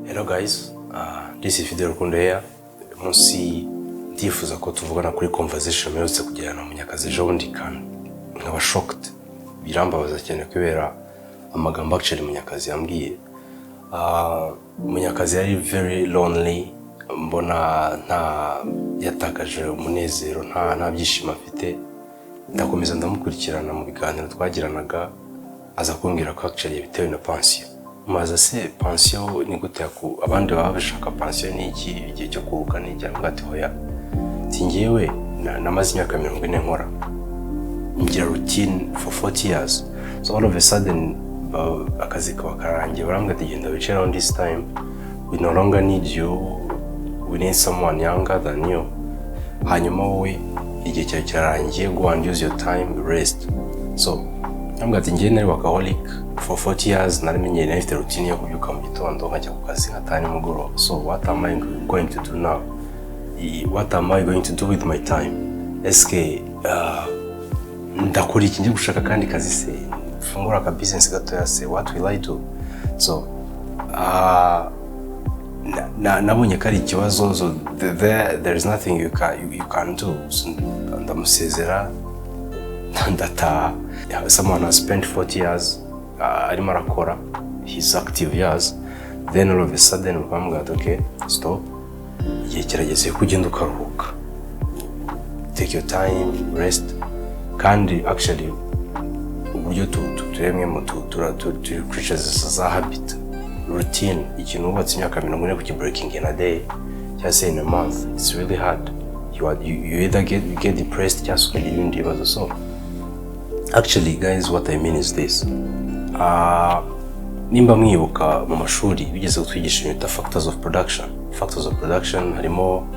Hello guys, this is Fidel Rukundo here. Uyu munsi ndifuza ko tuvugana kuri conversation mperutse kugirana na Munyakazi ejo bundi, kandi nkaba shocked. Birambabaza cyane kubera amagambo actually Munyakazi yambwiye. Munyakazi yari very lonely, mbona nta yatakaje umunezero, nta byishimo afite. Ndakomeza ndamukurikirana mu biganiro twagiranaga, aza kumbwira ko actually bitewe na pansiyo. Maze se pansiyo ni gute abandi baba bashaka pansiyo ni iki, igihe cyo kuruhuka ni iki? Aravuga ati: "Hoya," ati: "Njyewe namaze imyaka 40 nkora, ngira routine for 40 years. So all of a sudden akazi kaba karangiye, barambwira ati: 'Genda wicare on this time, we no longer need you, we need someone younger than you. Hanyuma wowe igihe cyawe kirarangiye, go and use your time, rest.'" So arambwira ati: "Njyewe nari workaholic for 40 years, narimenyereye, nari mfite routine yo kubyuka mu gitondo, nkajya ku kazi, nkataha nimugoroba. So what am I going to do now? What am I going to do with my time? Eske ndakora iki? Njye gushaka akandi kazi se? Mfungura aka business gatoya se? What will I do?" So nabonye ko ari ikibazo. So there is nothing you can do. So, ndamusezera, ndataha. Someone has spent 40 years arimo arakora his active years, then all of a sudden bakamubwira ati: "Okay, stop, igihe kirageze ko ugenda ukaruhuka, take your time, rest." Kandi actually uburyo turemwemo, turi creatures za habit, routine. Ikintu wubatse imyaka 40, kukibreaking in a day cyangwa se in a month, it's really hard. You either get depressed cyangwa se ukagira ibindi bibazo. So actually guys, what I mean is this: nimba mwibuka mu mashuri bigeze kutwigisha ibintu bita factors of production. Factors of production harimo,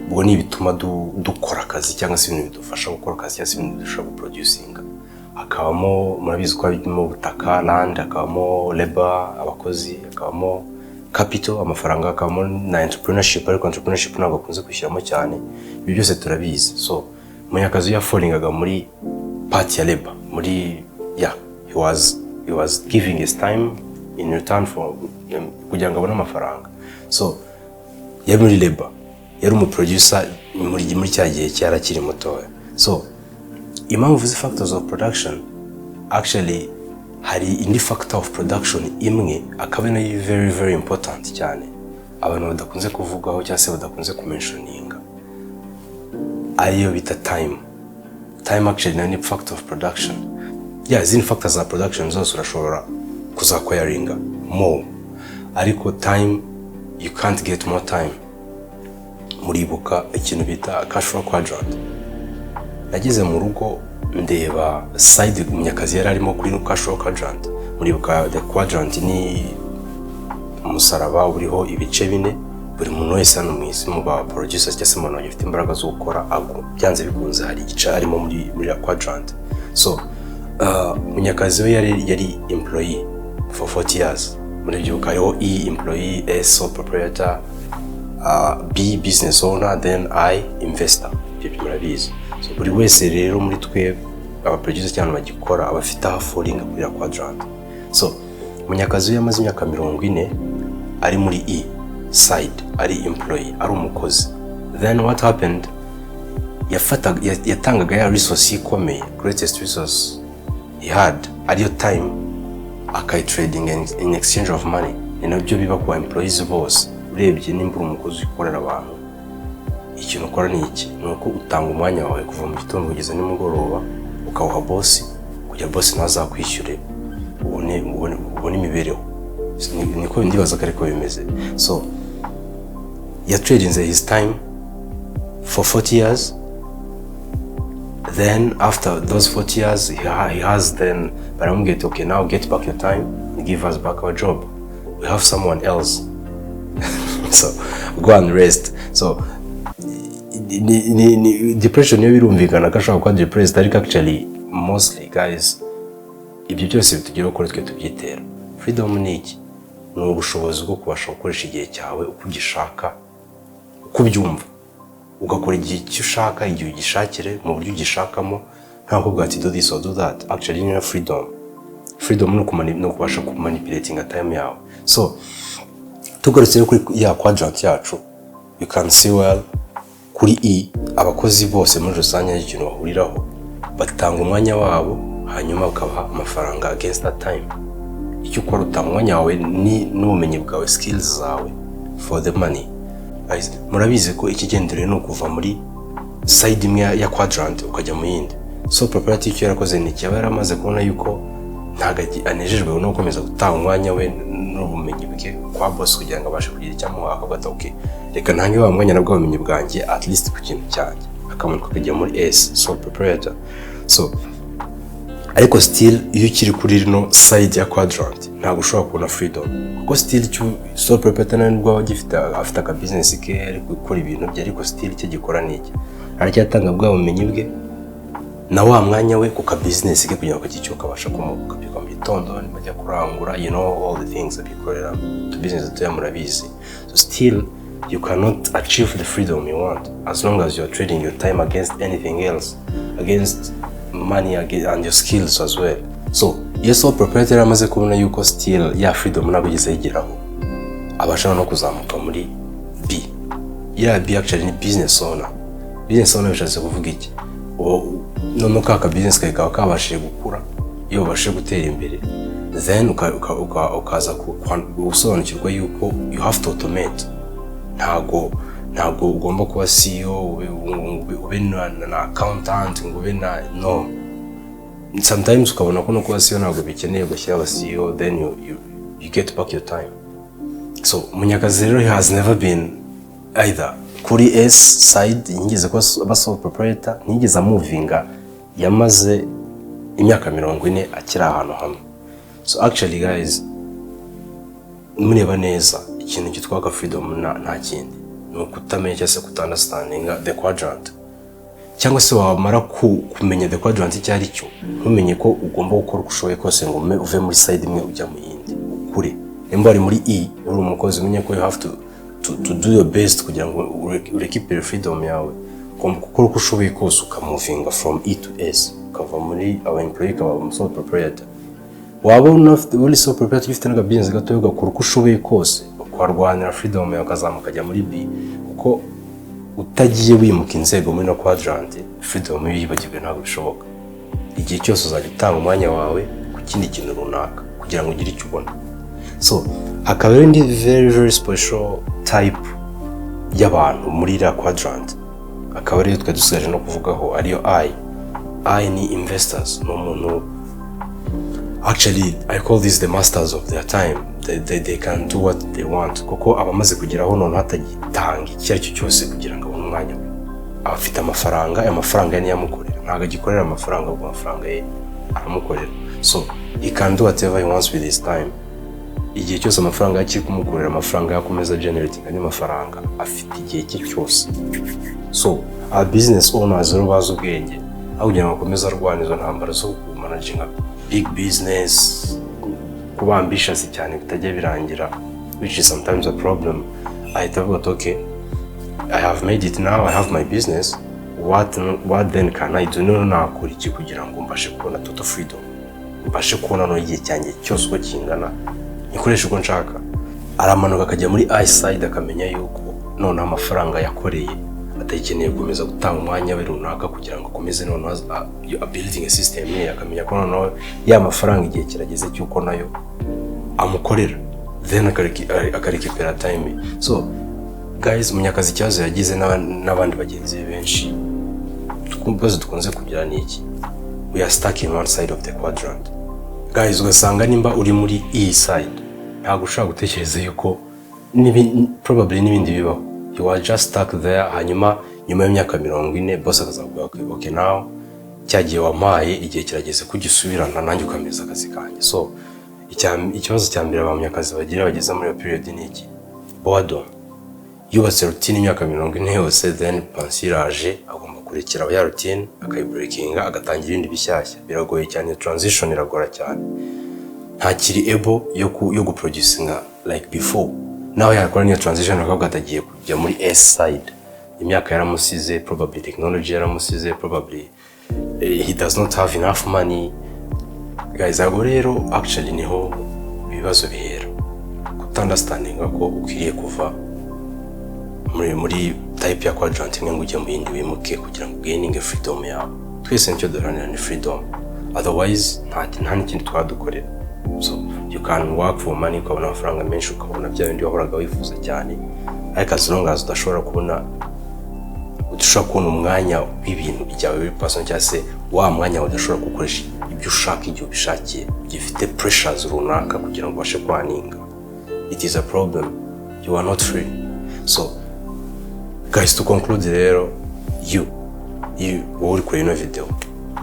ubwo ni ibituma dukora akazi, cyangwa se ibintu bidufasha gukora akazi, cyangwa se ibintu bidufasha guproducinga. Hakabamo, murabizi ko harimo ubutaka, land, hakabamo labor, abakozi, hakabamo capital, amafaranga, hakabamo na entrepreneurship, ariko entrepreneurship ntabwo bakunze kwishyiramo cyane. Ibi byose turabizi. So Munyakazi yafallingaga muri part ya labor, muri, yeah, he was giving his time in return for kugira ngo abone amafaranga. So yari muri labor, yari umuproducer muri cya gihe cyari akiri mutoya. So impamvu zi factors of production, actually hari indi factor of production imwe, akaba nayo very very important cyane, abantu badakunze kuvugaho cyangwa se badakunze kumentioninga, ariyo bita time. Time actually nayo ni factor of production. Yeah, izindi factors za production zose urashobora kuzacquiringa more, ariko time, you can't get more time. Muribuka ikintu bita cash flow quadrant. Nageze mu rugo ndeba side Munyakazi yari arimo kuri cash flow quadrant. Muribuka the quadrant ni umusaraba uriho ibice bine. Buri muntu wese hano mu isi, mu ba producers cyangwa se mu bantu bagifite imbaraga zo gukora, byanze bikunze hari igice arimo muri ya quadrant. So Munyakazi we yari employee for 40 years. Murabyibuka, hariho E, employee, S, sole proprietor, B, business owner, then I, investor. Ibyo murabizi. So buri wese rero muri twe aba producer cyangwa bagikora aba afite aho fallinga kuri ya quadrant. So Munyakazi we yamaze imyaka 40 ari muri E side, ari employee, ari umukozi. Then what happened? Yafataga, yatangaga ya resource ikomeye, greatest resource he had, ariyo time, akayitrading in exchange of money. Ni nabyo biba ku ba employees bose. Urebye nimba uri umukozi ukorera abantu, ikintu ukora ni iki? Ni uko utanga umwanya wawe kuva mu gitondo kugeza nimugoroba, ukawuha boss kugira boss nawe azakwishyure, ubone imibereho. Niko ndibaza ko ariko bimeze. So yatradinze his time for 40 years. Then after those 40 years he has, then baramubwira ati: "Okay, now get back your time and give us back our job. We have someone else, so go and rest." So ni depression niyo, birumvikana ko ashobora kuba depressed, ariko actually mostly guys, ibyo byose bitugeraho kuri twe tubyitera. Freedom ni iki? Ni ubushobozi bwo kubasha gukoresha igihe cyawe uko ugishaka, uko ubyumva, ugakora igihe icyo ushaka, igihe ugishakire, mu buryo ugishakamo, nta kuvuga ati: "Do this or do that." Actually ni freedom. Freedom ni ukubasha kumanipulatinga time yawe. So Tugarutse rero kuri ya quadrant yacu, you can see well kuri E, abakozi bose muri rusange hari ikintu bahuriraho: batanga umwanya wabo, hanyuma bakabaha amafaranga against that time. Icyo ukora, utanga umwanya wawe ni n'ubumenyi bwawe, skills zawe, for the money. Guys, murabizi ko ikigenderewe ni ukuva muri side imwe ya quadrant ukajya mu yindi. So proprietor icyo yarakoze ni iki? Aba yaramaze kubona yuko ntabwo anejejwe no gukomeza gutanga umwanya we n'ubumenyi bwe kwa boss kugira ngo abashe kugira icyo amuha, akavuga ati: "Okay, reka ntange wa mwanya nabwo bumenyi bwanjye at least ku kintu cyanjye." Akamanuka akajya muri S, sole proprietor. So ariko still, iyo ukiri kuri rino side ya quadrant, ntabwo ushobora kubona freedom, kuko still icyo sole proprietor nawe nubwo aba agifite, afite aka business ke, ari gukora ibintu bye, ariko still icyo gikora ni iki? Aracyatanga bwa bumenyi bwe na wa mwanya we ku ka business ke kugira ngo kagire icyo kabasha kumuha. Akabyuka mu gitondo, ajya kurangura, all the things abikorera tu business dutoya, murabizi. So still you cannot achieve the freedom you want as long as you are trading your time against anything else, against money and your skills as well. So iyo sole proprietor amaze kubona yuko still ya freedom ntabwo igeze ayigeraho, abasha no kuzamuka muri B. Ya B actually ni business owner. Business owner bishatse kuvuga iki? Noneho ka business kawe kaba kabashije gukura, iyo babashije gutera imbere, then ukaza gusobanukirwa yuko you have to automate. Ntago ugomba kuba CEO, ube na accountant, ngo ube na no sometimes ukabona ko no kuba CEO ntabwo bikeneye, gushyira aba CEO, then you get back your time. So Munyakazi rero, he has never been either kuri S side, yigeze kuba aba sole proprietor, ntiyigeze amovinga. Yamaze imyaka 40 akiri ahantu hamwe. So actually guys, mureba neza, ikintu cyitwa freedom nta kindi, ni ukutamenya cyangwa se kutaunderstandinga the quadrant, cyangwa se wamara kumenya the quadrant icyo ari cyo, ntumenye ko ugomba gukora uko ushoboye kose ngo uve muri side imwe ujya mu yindi, ukure. Nimba wari muri E, uri umukozi, umenye ko you have to do your best kugira ngo urecupere freedom yawe. Ugomba gukora uko ushoboye kose ukamovinga from E to S, ukava muri aba employee ukaba umu sole proprietor. Waba unafite, uri sole proprietor, ufite n'aka business gatoya, ugakora uko ushoboye kose ukarwanira freedom yawe, ukazamuka ukajya muri B, kuko utagiye wimuka inzego muri no quadrant, freedom yibagirwe, ntabwo bishoboka. Igihe cyose uzajya utanga umwanya wawe ku kindi kintu runaka kugira ngo ugire icyo ubona. So hakaba rero indi very very special type y'abantu muri iriya quadrant, akaba ariyo twari dusigaje no kuvugaho, ariyo I. I ni investors, ni umuntu, actually I call this the masters of their time. They can do what they want, kuko abamaze kugeraho noneho atagitanga icyo ari cyo cyose kugira ngo abone umwanya we. Aba afite amafaranga, aya mafaranga ye niyo amukorera. Ntabwo agikorera amafaranga, ahubwo amafaranga ye aramukorera. So he can do whatever he wants with his time. Igihe cyose amafaranga ye akiri kumukorera, amafaranga ye akomeza generating andi mafaranga, afite igihe cye cyose. So aba business owners rero bazi ubwenge, aho kugira ngo akomeze arwana izo ntambara zo kumanaginga big business, kuba ambitious cyane bitajya birangira, which is sometimes a problem, ahita avuga ati: "Okay, I have made it now, I have my business. What then can I do? Noneho nakora iki kugira ngo mbashe kubona total freedom, mbashe kubona no igihe cyanjye cyose uko kingana, nikoreshe uko nshaka?" Aramanuka akajya muri I side, akamenya yuko noneho amafaranga yakoreye atayikeneye gukomeza gutanga umwanya we runaka kugira ngo akomeze noneho building a system ye, akamenya ko noneho ya mafaranga igihe kirageze cy'uko nayo amukorera, then akarecupera time ye. So guys, Munyakazi ikibazo yagize n'abandi bagenzi be benshi, ibibazo dukunze kugira ni iki? We are stuck in one side of the quadrant, guys. Ugasanga nimba uri muri E side, ntabwo ushobora gutekereza yuko probably n'ibindi bibaho. You are just stuck there. Hanyuma nyuma y'imyaka 40, boss akazakubwira: Okay, now cya gihe wampaye, igihe kirageze ko ugisubirana nanjye ukameza akazi kanjye." So ikibazo cya mbere ba Munyakazi bagira bageze muri iyo period ni iki? Boredom. Yubatse routine imyaka 40 yose, then pansiyo iraje, agomba kurekera ya routine, akayibreakinga, agatangira ibindi bishyashya. Biragoye cyane, iyo transition iragora cyane. Ntakiri able yo guproducinga like before. Naho yakora niyo transition, akavuga ati agiye kujya muri S side, imyaka yaramusize, probably technology yaramusize, probably he does not have enough money. Guys, aho rero actually niho ibibazo bihera. Utaunderstandinga ko ukwiriye kuva muri type ya quadrant imwe ngo ujye mu yindi, wimuke kugira ngo ugaininge freedom yawe. Twese nicyo duharanira, ni freedom. Otherwise nta n'ikindi twadukorera. So you can work for money, ukabona amafaranga menshi, ukabona bya bindi wahoraga wifuza cyane, ariko as long as udashobora kubona umwanya w'ibintu byawe biri personal, cyangwa se wa mwanya udashobora gukoresha ibyo ushaka igihe ubishakiye, gifite pressures runaka kugira ngo ubashe kwearninga, it is a problem. You are not free. So guys, to conclude rero, you wowe uri kureba ino video,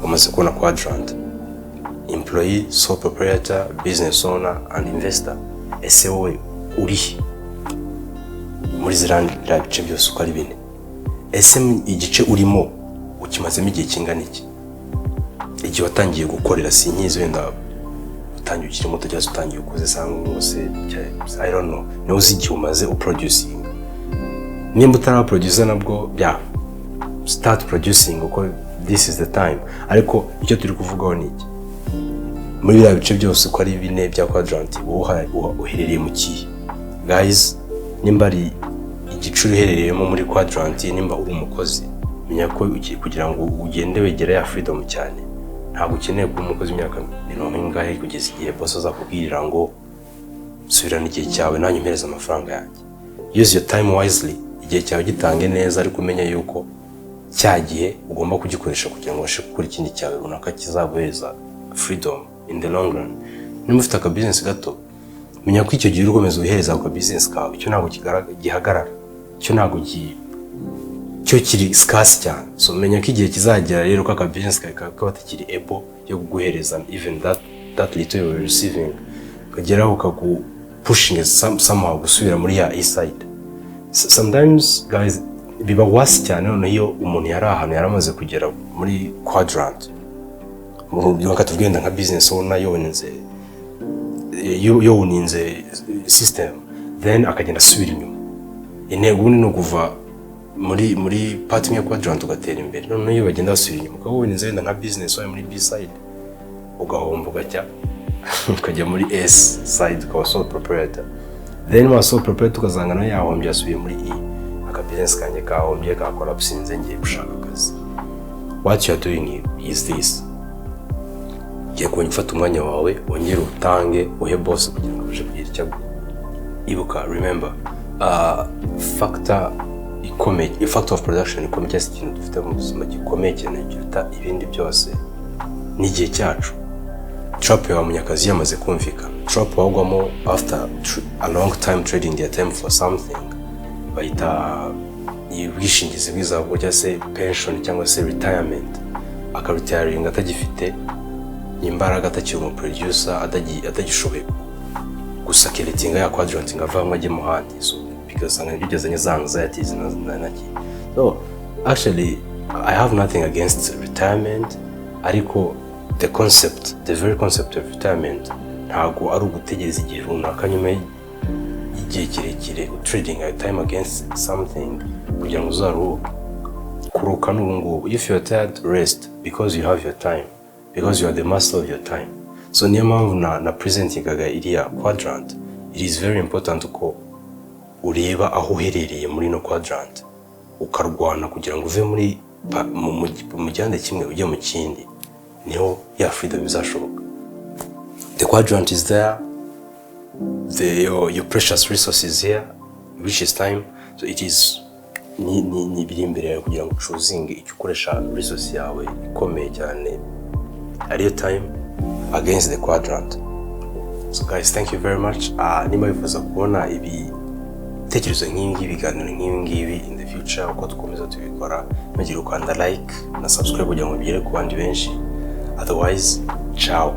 umaze kubona quadrant: employee, sole proprietor, business owner and investor. Ese wowe urihe muri ziriya bice byose uko ari bine? Ese igice urimo ukimazemo igihe kingana iki? Igihe watangiye gukorera sinkizi, wenda utangiye ukiri muto cyangwa se utangiye ukuze cyangwa se, I don't know, niba uzi igihe umaze uproducinga. Nimba utaraba producer nabwo, bya start producing kuko this is the time. Ariko icyo turi kuvugaho ni iki: muri biriya bice byose uko ari bine bya quadrant, wowe uherereye mu kihe? Guys, nimba ari igice uherereyemo muri quadrant, nimba uri umukozi, menya ko kugira ngo ugende wegera ya freedom cyane, ntabwo ukeneye kuba umukozi imyaka mirongo ingahe kugeza igihe boss azakubwirira ngo "Subirana igihe cyawe, nanjye umpereze amafaranga yanjye." Use your time wisely. Igihe cyawe gitange neza, ariko umenya yuko cya gihe ugomba kugikoresha kugira ngo ubashe gukora ikindi cyawe runaka kizaguhereza freedom in the long run. Niba ufite aka business gato, menya ko icyo gihe uri gukomeza wihereza ako business kawe, icyo ntabwo gihagarara, icyo ntabwo cyo kiri scarce cyane. So menya ko igihe kizagera rero ko aka business kawe kaba katakiri able yo kuguhereza even that little you were receiving, kageraho kagu-pushinga somehow gusubira muri ya east side. Sometimes guys, biba worse cyane noneho iyo umuntu yari ahantu yari amaze kugera muri quadrant, reka tuvuge wenda nka business owner yowninze system, then akagenda asubira inyuma. Intego ubundi ni ukuva muri part imwe ya quadrant ugatera imbere. Noneho iyo bagenda basubira inyuma, ukaba wowninze wenda nka business wawe muri B side, ugahomba, ukajya muri S side, ukaba sole proprietor. Then wa sole proprietor ugasanga nawe yahombye, yasubiye muri E. "Aka business kanjye kahombye, ka collapsinze, ngiye gushaka akazi." What you are doing is this: ugiye kongera ufata umwanya wawe, wongere utange, uhe boss kugira ngo abashe kugira icyo aguha. Ibuka, remember, factor ikomeye, factor of production ikomeye, cyangwa se ikintu dufite mu buzima gikomeye cyane kiruta ibindi byose, ni igihe cyacu. Trap yawe Munyakazi yamaze kumvikana. Trap wagwamo after a long time trading their time for something bayita ubwishingizi bw'izabukuru cyangwa se pension cyangwa se retirement, akaretiringa atagifite imbaraga, atakiri umuproducer, atagishoboye gusacreatinga ya quadrant ngo avamo ajye mu handi. So bigasanga nibyo byazanye za anxieties na ki. So actually I have nothing against retirement, ariko the concept, the very concept of retirement ntabwo ari ugutegereza igihe runaka nyuma y'igihe kirekire trading your time against something kugira ngo uzaruhuke. Kuruhuka n'ubu ngubu. If you are tired, rest, because you have your time, because you are the master of your time. So niyo mpamvu na presentingaga iriya quadrant. It is very important ko ureba aho uherereye muri ino quadrant, ukarwana kugira ngo uve muri mu gihande kimwe ujye mu kindi. Niho ya freedom izashoboka. The quadrant is there, your precious resource is here, which is time. So it is ni biri imbere yawe kugira ngo uchoosinge icyo ukoresha resource yawe ikomeye cyane, ariyo time, against the quadrant. So guys, thank you very much. Niba wifuza kubona ibitekerezo nk'ibi ngibi, ibiganiro nk'ibi ngibi in the future uko dukomeza tubikora, ntugire ukanda like na subscribe kugira ngo bigere ku bandi benshi. Otherwise, ciao.